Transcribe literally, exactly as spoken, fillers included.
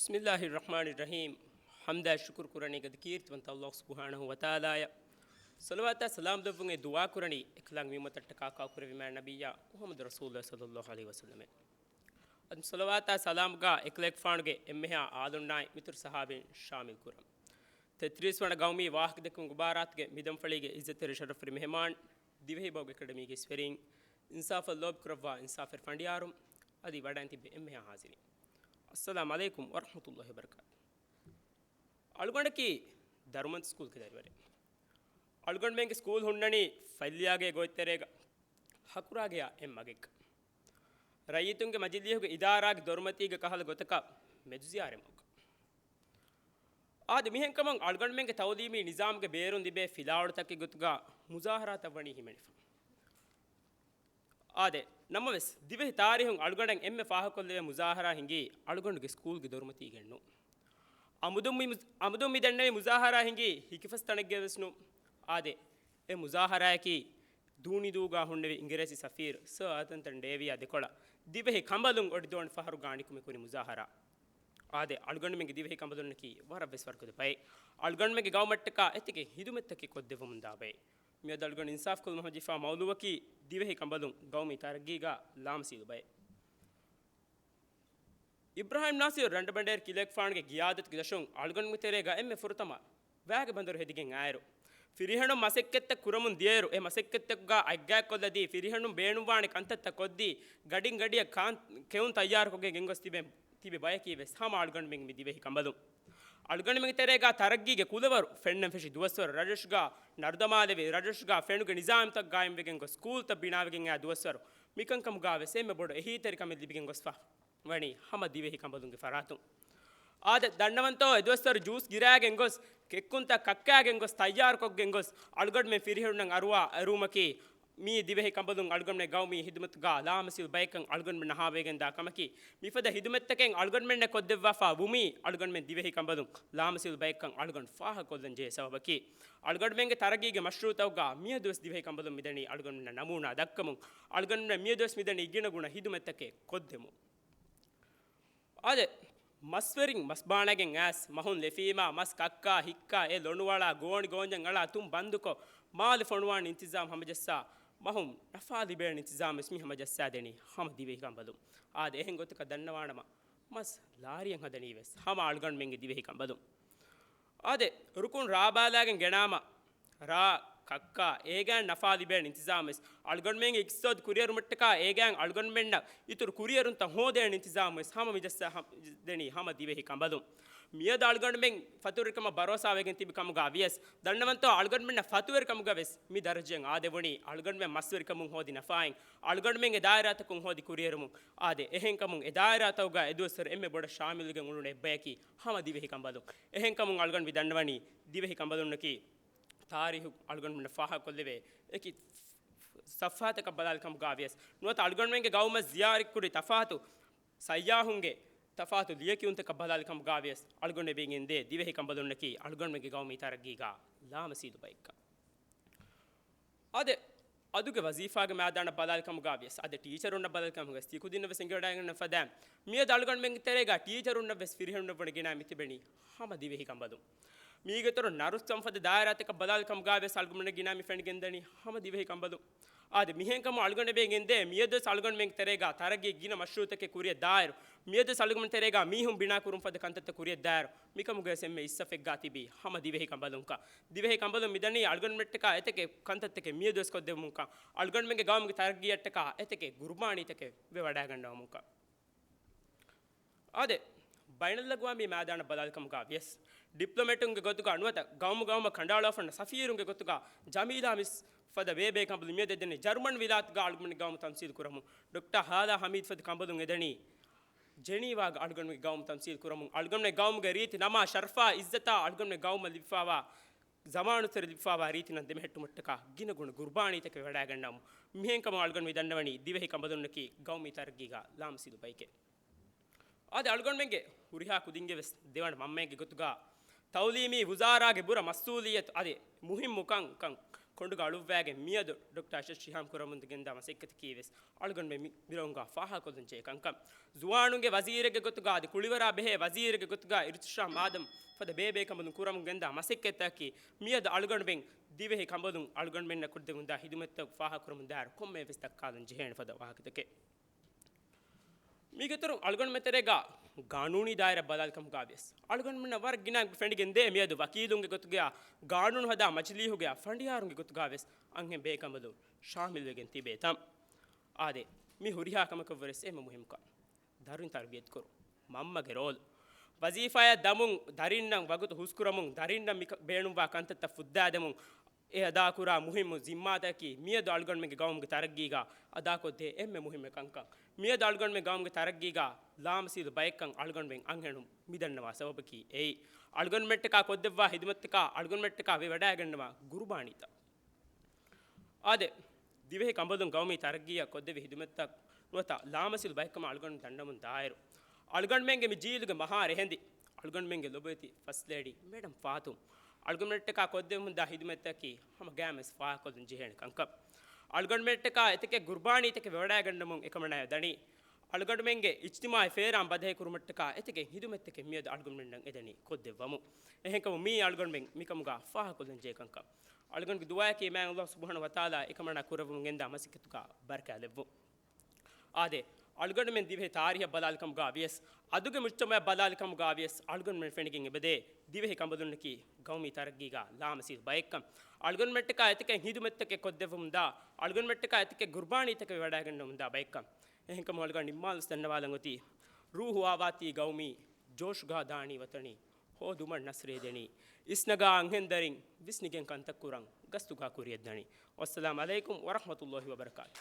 بسم الله الرحمن الرحيم. ޙަމްދާ ޝުކުރު ކުރަނީ ގަދަ ކީރިތިވަންތަ ﷲ ސުބްޙާނަހޫ ވަތަޢާލާއަށް. ޞަލަވާތާ ސަލާމް ދެއްވުން އެ ދުޢާ ކުރަނީ އެކަލާނގެ މި އުއްމަތަށްޓަކާ ކާކުރެއްވި މާތް ނަބިއްޔާ މުޙައްމަދު ރަސޫލުﷲ ޞައްލައްލާހު ޢަލައިހި ވަސައްލަމަށް. އަދި ޞަލަވާތާ ސަލާމްގާ އެކަލޭގެފާނުގެ އެންމެހާ އާލުންނާއި މިތުރު ޞަޙާބީން ޝާމިލް ކުރަން. ތޭތިރީސް ވަނަ ގައުމީ ވާހަކަދެއްކުމުގެ މުބާރާތުގެ މިދަންފަޅީގެ ޢިއްޒަތްތެރި ޝަރަފުވެރި މެހެމާން، ދިވެހި ބަހުގެ އެކަޑަމީގެ އިސްވެރިން، އިންސާފަށް ލޯބިކުރައްވާ އިންސާފުވެރި ފަނޑިޔާރުން، އަދި ވަޑައިން ތިބި އެންމެހާ ޙާޟިރީން. އައްސަލާމު ޢަލައިކުމް ވަރަޙްމަތުﷲި ވަބަރަކާތު. އަޅުގަނޑަކީ ދަރުމަންތު ސްކޫލްގެ ދަރިވަރެއް. އަޅުގަނޑުމެންގެ ސްކޫލް ހުންނަނީ ފައްލިޔާގޭ ގޮތްތެރޭގަ ހަކުރާގެޔާ އެއް މަގެއްގަ. ރައްޔިތުންގެ މަޖިލީހުގެ އިދާރާގެ ދޮރުމަތީގެ ކަހަލަ ގޮތަކަށް މެދުޒިޔާރަތް މަގުގަ. އާދެ، މިހެންކަމުން އަޅުގަނޑުމެންގެ ތައުލީމީ ނިޒާމުގެ ބޭރުން ލިބޭ ފިލާވަޅުތަކެއް ގޮތުގަ މުޒާހަރާތައް ވަނީ ހިމެނިފަ. އާދެ، ނަމަވެސް، ދިވެހި ތާރީހުން އަޅުގަނޑަށް އެންމެ ފާހަގަކޮށްލެވޭ މުޒާހަރާ ހިނގީ އަޅުގަނޑުގެ ސްކޫލްގެ ދޮރުމަތީގެންނު. އަމުދުން މި މުޒް-، އަމުދުން މި ދެންނެވި މުޒާހަރާ ހިނގީ ހިކިފަސް ތަނެއްގަވެސް ނު. އާދެ، އެ މުޒާހަރާއަކީ ދޫނިދޫގާ ހުންނެވި އިނގިރޭސި ސަފީރު ސާ އާތަންތަން ޑޭވިއާ ދެކޮޅަށް ދިވެހި ކަނބަލުން އޮޑިދޯނި ފަހަރުގާ ނިކުމެ ކުރި މުޒާހަރާ. އާދެ، އަޅުގަނޑުމެންގެ ދިވެހި ކަނބަލުންނަކީ ވަރަށް ވެސް ވަރުގަދަ ބައެއް. އަޅުގަނޑުމެންގެ ގައުމަށްޓަކާ އެތަކެއް ހިދުމަތްތަކެއް ކޮށްދެއްވަމުންދާ ބައެއް. މިއަދު އަޅުގަނޑު އިންސާފުކޮށްލުމަށް ހަމަޖެހިފާ މައުލޫއަކީ ދިވެހި ކަނބަލުން ގައުމީ ތަރައްގީގާ ލާމަސީލު ބައެއް. އިބްރާހިމް ނާސިރު ރަނޑަބަނޑޭރި ކިލެގެފާނުގެ ގިޔާދަތުގެ ދަށުން އަޅުގަނޑުގެ ތެރޭގަ އެންމެ ފުރަތަމަ ވައިގެ ބަނދަރު ހެދިގެން އައިރު، ފިރިހެނުން މަސައްކަތްތައް ކުރަމުން ދިޔައިރު، އެ މަސައްކަތްތަކުގަ އަތްގާތްކޮށްލަދީ، ފިރިހެނުން ބޭނުންވާނެ ކަންތައްތައް ކޮށްދީ، ގަޑިން ގަޑިއަށް ކާން-، ކެއުން ތައްޔާރުކޮށްގެން ގެންގޮސް ތިބެ-، ތިބި ބަޔަކީ ވެސް ހަމަ އަޅުގަނޑުމެން މި ދިވެހި ކަނބަލުން. އަޅުގަނޑުމެންގެ ތެރޭގަ ތަރައްގީގެ ކުލަވަރު ފެންނަން ފެށި ދުވަސްވަރު ރަށްރަށުގަ ނަރުދަމާލެވި، ރަށްރަށުގަ ފެނުގެ ނިޒާމްތައް ގާއިމްވެގެން ގޮސް، ސްކޫލްތައް ބިނާވެގެން އައި ދުވަސްވަރު މިކަންކަމުގަ ވެސް އެންމެ ބޮޑު އެހީތެރިކަމެއް ލިބިގެން ގޮސްފަ ވަނީ ހަމަ ދިވެހި ކަނބަލުންގެ ފަރާތުން. އާދެ، ދަންނަވަންތޯ، އެދުވަސްވަރު ޖޫސް ގިރާގެން ގޮސް، ކެއްކުންތައް ކައްކާގެން ގޮސް، ތައްޔާރުކޮށްގެން ގޮސް، އަޅުގަނޑުމެން ފިރިހެނުންނަށް އަރުވާ އެރުވުމަކީ، މީ ދިވެހި ކަނބަލުން އަޅުގަނޑުމެން ގައުމީ ހިދުމަތުގަ ލާމަސީލު ބައެއްކަން އަޅުގަނޑުމެން ނަހާވެގެންދާ ކަމަކީ، މިފަދަ ހިދުމަތްތަކެއް އަޅުގަނޑުމެންނަށް ކޮށްދެއްވާފަ ވުމީ، އަޅުގަނޑުމެން ދިވެހި ކަނބަލުން ލާމަސީލު ބައެއްކަން އަޅުގަނޑު ފާހަގަކޮށްލަން ޖެހޭ ސަބަބަކީ. އަޅުގަނޑުމެންގެ ތަރައްގީގެ މަޝްރޫޢުތަކުގަ މިއަދުވެސް ދިވެހި ކަނބަލުން މިދަނީ އަޅުގަނޑުމެންނަށް ނަމޫނާ ދައްކަމުން، އަޅުގަނޑުމެން މިއަދުވެސް މިދަނީ ގިނަގުނަ ހިދުމަތްތަކެއް ކޮށްދެމުން. އާދެ، މަސްވެރިން މަސް ބާނަގެން އައިސް، މަހުން ލެފީމާ، މަސް ކައްކާ، ހިއްކާ، އެ ލޮނުވަޅާ، ގޯނި ގޯންޏަށް އަޅާ، ތުން ބަންދުކޮށް، މާލެ ފޮނުވާން އިންތިޒާމް ހަމަޖައްސާ، މަހުން ނަފާ ލިބޭން އިންތިޒާމް ވެސް މި ހަމަޖައްސާ ދެނީ ހަމަ ދިވެހި ކަނބަލުން. އާދެ، އެހެން ގޮތަކަށް ދަންނަވާނަމަ، މަސް ލާރިއަށް ހަދަނީ ވެސް ހަމަ އަޅުގަނޑުމެންގެ ދިވެހި ކަނބަލުން. އާދެ، ރުކުން ރާ ބާލާގެން ގެނާމަ، ރާ ކައްކާ، އޭގައިން ނަފާ ލިބޭން އިންތިޒާމް ވެސް، އަޅުގަނޑުމެންގެ އިޤްތިޞާދު ކުރިއެރުމަށްޓަކާ އޭގައިން އަޅުގަނޑުމެންނަށް އިތުރު ކުރިއެރުންތައް ހޯދޭން އިންތިޒާމް ވެސް ހަމަ މިޖައްސާ ހަ-، ދެނީ ހަމަ ދިވެހި ކަނބަލުން. މިއަދު އަޅުގަނޑުމެން ފަތުރުވެރިކަމަށް ބަރޯސާވެގެން ތިބި ކަމުގަ ވިޔަސް، ދަންނަވަންތޯ އަޅުގަނޑުމެންނަށް ފަތުރުވެރިކަމުގަ ވެސް މި ދަރަޖައިން އާދެވުނީ އަޅުގަނޑުމެން މަސްވެރިކަމުން ހޯދި ނަފާއިން، އަޅުގަނޑުމެންގެ ދާއިރާތަކުން ހޯދި ކުރިއެރުމުން. އާދެ، އެހެންކަމުން އެ ދާއިރާތަކުގަ އެދުވަސްވަރު އެންމެ ބޮޑަށް ޝާމިލުވެގެން އުޅުނު އެއްބަޔަކީ ހަމަ ދިވެހި ކަނބަލުން. އެހެންކަމުން އަޅުގަނޑު މި ދަންނަވަނީ ދިވެހި ކަނބަލުންނަކީ ތާރީހު އަޅުގަނޑުމެންނަށް ފާހަގަކޮށްލެވޭ އެކި ސަފްހާތަކަށް ބަލާލި ކަމުގަ ވިޔަސް ނުވަތަ އަޅުގަނޑުމެންގެ ގައުމަށް ޒިޔާރަތްކުރި ތަފާތު ސައްޔާހުންގެ ތަފާތު ލިޔެކިޔުންތަކަށް ބަލާލި ކަމުގަ ވިޔަސް އަޅުގަނޑު އެބައިން ގެންދޭ ދިވެހި ކަނބަލުންނަކީ އަޅުގަނޑުމެންގެ ގައުމީ ތަރައްގީގަ ލާމަސީދު ބައެއްކަން. އާދެ، އަދުގެ ވަޒީފާގެ މައިދާނަށް ބަލާލި ކަމުގަ ވިޔަސް، އަދި ޓީޗަރުންނަށް ބަލާލި ކަމުގަ ވިޔަސް، ތި ކުދިންނަށް ވެސް އެނގިވަޑައިގަންނަ ފަދައިން، މިއަދު އަޅުގަނޑުމެންގެ ތެރޭގަ ޓީޗަރުންނަށް ވެސް ފިރިހެނުންނަށް ވަނީ ގިނަ މި ތިބެނީ ހަމަ ދިވެހި ކަނބަލުން. މީގެ އިތުރުން ނަރުސް ކަންފަދަ ދާއިރާތަކަށް ބަލާލި ކަމުގަ ވިޔަސް އަޅުގަނޑުމެން ގިނަ މި ފެނިގެންދަނީ ހަމަ ދިވެހި ކަނބަލުން. އާދެ، މިހެންކަމުން އަޅުގަނޑު އެބައިން ގެންދޭ މިއަދުވެސް އަޅުގަނޑުމެންގެ ތެރޭގަ ތަރައްގީ ގިނަ މަޝްރޫޢުތަކެއް ކުރިއަށް ދާއިރު، މިއަދުވެސް އަޅުގަނޑު ތެރޭގަ މީހުން ބިނާ ކުރުން ފަދަ ކަންތައްތައް ކުރިއަށް ދާއިރު، މިކަމުގަވެސް އެންމެ އިސް ސަފެއްގަ ތިބީ ހަމަ ދިވެހި ކަނބަލުންކަން. ދިވެހި ކަނބަލުން މިދަނީ އަޅުގަނޑުމެންނަށްޓަކާ އެތަކެއް ކަންތައްތަކެއް މިއަދުވެސް ކޮށްދެއްވުމުންކަން. އަޅުގަނޑުމެންގެ ގައުމުގެ ތަރައްގީއަށްޓަކާ އެތަކެއް ގުރުބާނީތަކެއް ވެވަޑައިގަންނަވަމުންކަން. އާދެ، ބައިނަލްއަގްވާމީ މައިދާނަށް ބަލާލި ކަމުގަ ވިޔަސް، ޑިޕްލޮމެޓުންގެ ގޮތުގަ ނުވަތަ ގައުމު ގައުމަށް ކަނޑައަޅާފަ އޮންނަ ސަފީރުންގެ ގޮތުގަ ޖަމީލާ މިސް ފަދަ ބޭބޭ ކަނބަލު މިއަދު އެދެނީ ޖަރުމަން ވިލާތުގަ އަޅުގަނޑުގެ ގައުމު ތަމްސީލު ކުރަމުން. ޑޮކްޓަރ ހާލާ ހަމީދު ފަދަ ކަނބަލުން އެދެނީ ޖެނީވާގަ އަޅުގަނޑުގެ ގައުމު ތަމްސީލު ކުރަމުން. އަޅުގަނޑުގެ ގައުމުގެ ރީތި ނަމާ ޝަރަފާ އިއްޒަތާ އަޅުގަނޑުގެ ގައުމަށް ލިބިފާވާ ޒަމާނުތެރެ ލިބިފާވާ ރީތިނަން ދެމެހެއްޓުމަށްޓަކާ ގިނަގުނަ ގުރުބާނީތަކެއް ވެވަޑައިގަންނަވަމުން. މިހެންކަމުން އަޅުގަނޑު މި ދަންނަވަނީ ދިވެހި ކަނބަލުންނަކީ ގައުމީ ތަރައްގީގަ ލާމަސީދު ބައެކޭ. އާދެ، އަޅުގަނޑުމެންގެ ހުރިހާ ކުދިންގެ ވެސް ދެވަނަ މަންމައެއްގެ ގޮތުގަ ތައުލީމީ ވުޒާރާގެ ބުރަ މަސްއޫލިއްޔަތު އަދި މުހިއްމު ކަންކަން ކޮނޑުގަ އަޅުއްވައިގެން މިއަދު ޑޮކްޓަރ އަޝަށް ޝިހާމް ކުރަމުން ގެންދާ މަސައްކަތަކީ ވެސް އަޅުގަނޑުމެން މި މިރައުންގަ ފާހަގަކޮށްލަން ޖެހޭ ކަންކަން. ޒުވާނުންގެ ވަޒީރެއްގެ ގޮތުގަ އަދި ކުޅިވަރާ ބެހޭ ވަޒީރެއްގެ ގޮތުގަ އިރުތިޝާމް އާދަމް ފަދަ ބޭބޭ ކަނބަލުން ކުރަމުން ގެންދާ މަސައްކަތްތަކަކީ މިއަދު އަޅުގަނޑުމެން ދިވެހި ކަނބަލުން އަޅުގަނޑުމެންނަށް ކުރިދެމުންދާ ހިދުމަތްތައް ފާހަގަކުރަމުންދާއިރު ކޮންމެ ވެސް ދައްކާލަން ޖެހޭނެ ފަދަ ވާހަކަތަކެއް. މީގެ އިތުރުން އަޅުގަނޑުމެން ތެރޭގަ ގާނޫނީ ދާއިރާ ބަލާލި ކަމުގަ ވިޔަސް، އަޅުގަނޑުމެންނަށް ވަރަށް ގިނަ ފެނިގެން ދޭ މިއަދު ވަކީލުންގެ ގޮތުގަ، ގާނޫނު ހަދާ މަޖިލީހުގަ، ފަނޑިޔާރުންގެ ގޮތުގަ ވެސް އަންހެން ބޭކަނބަލުން ޝާމިލްވެގެން ތިބޭތަން. އާދެ، މި ހުރިހާ ކަމަކަށްވުރެސް އެންމެ މުހިންމު ކަން ދަރިން ތަރުބިޔަތުކުރުން، މަންމަގެ ރޯލް. ވަޒީފާއަށް ދަމުން، ދަރިންނަށް ވަގުތު ހުސްކުރަމުން، ދަރިންނަށް މި ބޭނުންވާ ކަންތައްތައް ފުއްދާދެމުން، އެ އަދާކުރާ މުހިއްމު ޒިންމާތަކަކީ މިއަދު އަޅުގަނޑުމެންގެ ގައުމުގެ ތަރައްގީގަ އަދާކޮށްދޭ އެންމެ މުހިއްމު ކަންކަން. މިއަދު އަޅުގަނޑުމެން ގައުމުގެ ތަރައްގީގަ ލާމަސީލު ބައެއްކަން އަޅުގަނޑުމެން އަންހެނުން މިދަންނަވާ ސަބަބަކީ އެއީ. އަޅުގަނޑުމެންޓަކާ ކޮށްދެއްވާ ހިދުމަތްތަކާ އަޅުގަނޑުމެންޓަކާ ވެވަޑައިގަންނަވާ ގުރުބާނީތައް. އާދެ، ދިވެހި ކަނބަލުން ގައުމީ ތަރައްގީއަށް ކޮށްދެއްވި ހިދުމަތްތައް ނުވަތަ ލާމަސީލު ބައެއްކަމަށް އަޅުގަނޑު ދަންނަމުން ދާއިރު، އަޅުގަނޑުމެންގެ މި ޖީލުގެ މަހާ ރެހެންދި، އަޅުގަނޑުމެންގެ ލޮބުވެތި ފަސް ލޭޑީ މެޑަމް ފާތުން އަޅުގަނޑުމެންޓަކާ ކޮށްދެމުންދާ ހިދުމަތްތަކީ ހަމަ ގައިމުވެސް ފާހަގަކޮށްލަން ޖެހޭނެ ކަންކަން. އަޅުގަނޑުމެންޓަކާ އެތަކެއް ގުރުބާނީތަކެއް ވެވަޑައިގަންނަމުން އެކަމަނާޔަށް ދަނީ. އަޅުގަނޑުމެންގެ އިޖްތިމާޢީ ފޭރާން ބަދަހިކުރުމަށްޓަކާ އެތަކެއް ހިދުމަތްތަކެއް މިއަދު އަޅުގަނޑުމެންނަށް އެދަނީ ކޮށްދެއްވަމުން. އެހެންކަމުން މިއީ އަޅުގަނޑުމެން މިކަމުގަ ފާހަގަކޮށްލަން ޖެހޭ ކަންކަން. އަޅުގަނޑުގެ ދުޢާއަކީ މާތް ﷲ ސުބްޙާނަހޫ ވަތަޢާލާ އެކަމަނާ ކުރެއްވަމުން ގެންދާ މަސައްކަތުގަ ބަރަކާތް ލެއްވުން. އާދެ، އަޅުގަނޑުމެން ދިވެހި ތާރީހަށް ބަލާލި ކަމުގަ ވިޔަސް، އަދުގެ މުޖްތަމަޢަށް ބަލާލި ކަމުގަ ވިޔަސް، އަޅުގަނޑުމެން ފެނިގެން އެބަދޭ ދިވެހި ކަނބަލުންނަކީ ގައުމީ ތަރައްގީގަ ލާމަސީލު ބައެއްކަން. އަޅުގަނޑުމެންޓަކާ އެތަކެއް ހިދުމަތްތަކެއް ކޮށްދެއްވަމުންދާ، އަޅުގަނޑުމެންޓަކާ އެތަކެއް ގުރުބާނީތަކެއް ވެވަޑައިގަންނަމުންދާ ބައެއްކަން. އެހެންކަމުން އަޅުގަނޑު ނިންމާލަސް ދަންނަވާލަން އޮތީ، ރޫޙު އާވާތީ ގައުމީ، ޖޯޝުގަ ދާނީ ވަތަނީ، ހޯދުމަށް ނަސްރޭ ދެނީ. އިސްނަގާ އަންހެން ދަރިން، ވިސްނިގެން ކަންތައް ކުރަން، ގަސްތުގަ ކުރިޔަށް ދަނީ. ވައްސަލާމް ޢަލައިކުމް ވަރަޙްމަތުﷲ ވަބަރަކާތު.